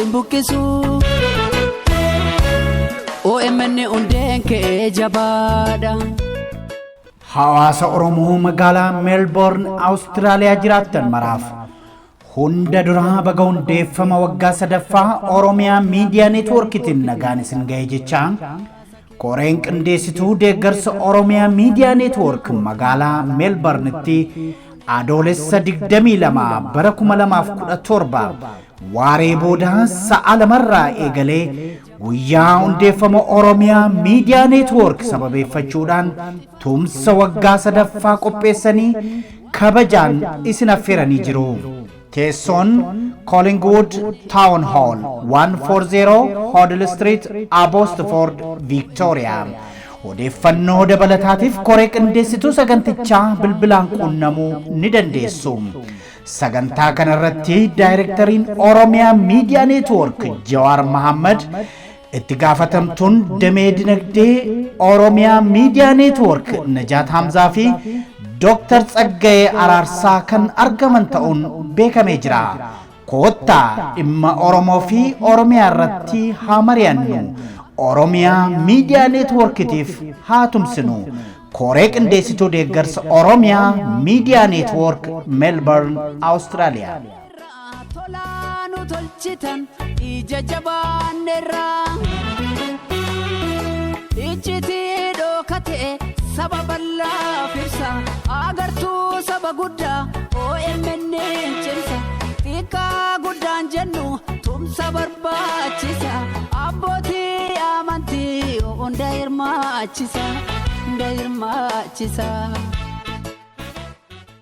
sin buqqisu. OMN hundeen kee jabaadha. Hawaasa Oromoo magaalaa Meelboorn, Awustiraaliyaa jiraattan maraaf hunda duraa baga hundeeffama waggaa sadaffaa Oromiyaa Miidiyaa Neetwoorkiitiin nagaan isin ga'e jechaa, koreen qindeessituu deeggarsa Oromiyaa Miidiyaa Neetwoork magaalaa Meelboornitti Adoolessa 22 bara 2017 waaree booda sa'a 2rraa eegalee guyyaa hundeeffama Oromiyaa Miidiyaa Neetwoork sababeeffachuudhaan tumsa waggaa sadaffaa qopheessanii kabajaan isin affeeranii jiru. Teessoon Collingwood Town Hall, 140 Hoddle Street, Abbotsford, Victoria. Odeeffannoo dabalataatiif koree qindeessituu sagantichaa bilbilaan quunnamuu ni dandeessu. Sagantaa kanarratti daayirektariin Oromiyaa Miidiyaa Neetwoork Jawaar Mahammad, itti gaafatamtuun damee dinagdee Oromiyaa Miidiyaa Neetwoork Najaat Hamzaa fi Dooktar Tsaggayee Araarsaa kan argaman ta'uun beekamee jira. Koottaa dhimma Oromoo fi Oromiyaa irratti haa mari'annu. Oromiyaa Miidiyaa Neetwoorkitiif haa tumsinu. Koree qindeessituu deeggarsa Oromiyaa Miidiyaa Neetwoork, Melbourne, Awustiraaliyaa. Tolaa nu tolchitan ija jabaanneerra. Iccitii dhokate saba bal'aaf ibsa. Agartuu saba guddaa OMN cimsa. Xiqqaa guddaan jennu tumsa barbaachisa. Abbootii amantii hunda hirmaachisa. Hunda hirmaachisa.